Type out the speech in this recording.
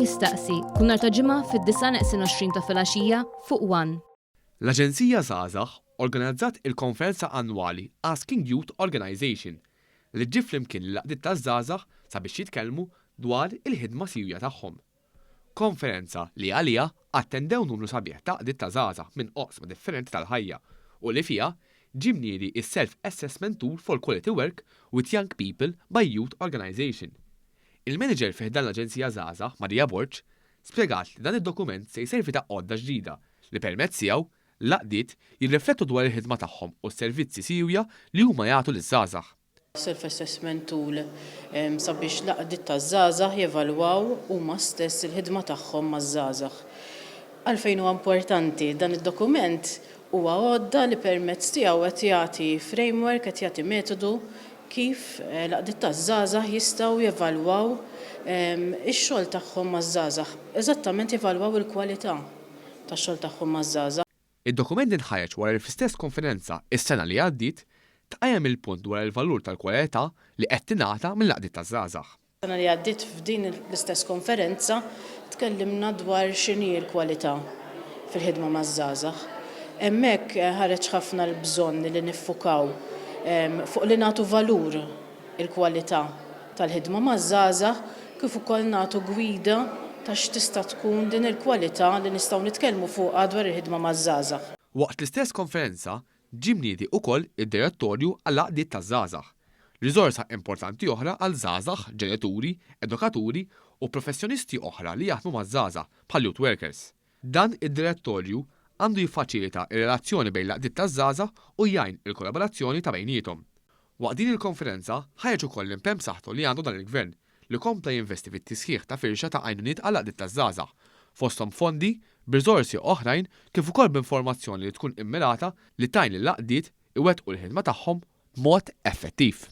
Jistaqsi, kull nhar ta' Ġimgħa fid-9:20 ta' filgħaxija fuq One. L-Aġenzija Żgħażagħ organizzat il-konferenza annwali Asking Youth Organization li ġġib flimkien lill-għaqdiet taż-żgħażagħ sabiex jitkellmu dwar il-ħidma siewja tagħhom. Konferenza li għaliha attendew numru sabiħ ta' għaqdiet ta' żgħażagħ minn oqsma differenti tal-ħajja u li fiha ġie mniedi s-Self Assessment Tool for Quality Work with Young People by Youth Organization. Il-Manager fi ħdan l-Aġenzija Żgħażagħ, Maria Borg, spjegat li dan id-dokument se jservi ta' għodda ġdida li permezz tiegħu l-għaqdiet jirriflettu dwar il-ħidma tagħhom u s-servizzi siewja li huma jagħtu liż-żgħażagħ. Self-assessment tool sabiex l-għaqdiet taż-żgħażagħ jevalwaw huma stess il-ħidma tagħhom maż-żgħażagħ. Għalfejn huwa importanti? Dan id-dokument huwa għodda li permezz tiegħu qed jagħti framework, qed jagħti metodu kif l-għaqdiet taż-żgħażagħ jistgħu jevalwaw ix-xogħol tagħhom maż-żgħażagħ, eżattament jevalwaw il-kwalità tax-xogħol tagħhom maż-żgħażagħ. Id-dokument inħareġ wara li fl-istess konferenza s-sena li għaddiet, tqajjem il-punt dwar il-valur tal-kwalità li qed tingħata mill-għaqdiet taż-żgħażagħ. Sena li għaddiet f'din l-istess konferenza tkellimna dwar x'inhi l-kwalità fil-ħidma maż-żgħażagħ. Hemmhekk ħareġ ħafna l-bżonn li niffukaw fuq li nagħtu valur il-kwalità tal-ħidma maż-żgħażagħ kif ukoll nagħtu gwida ta' x'tista' tkun din il-kwalità li nistgħu nitkellmu fuqha dwar il-ħidma maż-żgħażagħ. Waqt l-istess konferenza Ġie mniedi ukoll id-Direttorju għall-Għaqdiet taż-Żgħażagħ, riżorsa importanti oħra għal żgħażagħ, ġenituri, edukaturi u professjonisti oħra li jaħdmu maż-żgħażagħ bħal youth workers. Dan id-direttorju għandu jiffaċilita r-relazzjoni bejn l-għaqdiet taż-żgħażagħ u jgħin il-kollaborazzjoni ta' bejniethom. Waqt din il-konferenza ħareġ ukoll l-impenn b'saħħtu li għandu dan il-Gvern li kompla jinvesti fit-tisħiħ ta' firxa ta' għajnuniet għall-għaqdiet taż-żgħażagħ, fosthom fondi, b'riżorsi oħrajn kif ukoll b'informazzjoni li tkun immirata li tgħin lill-għaqdiet iwettqu l-ħidma tagħhom b'mod effettiv.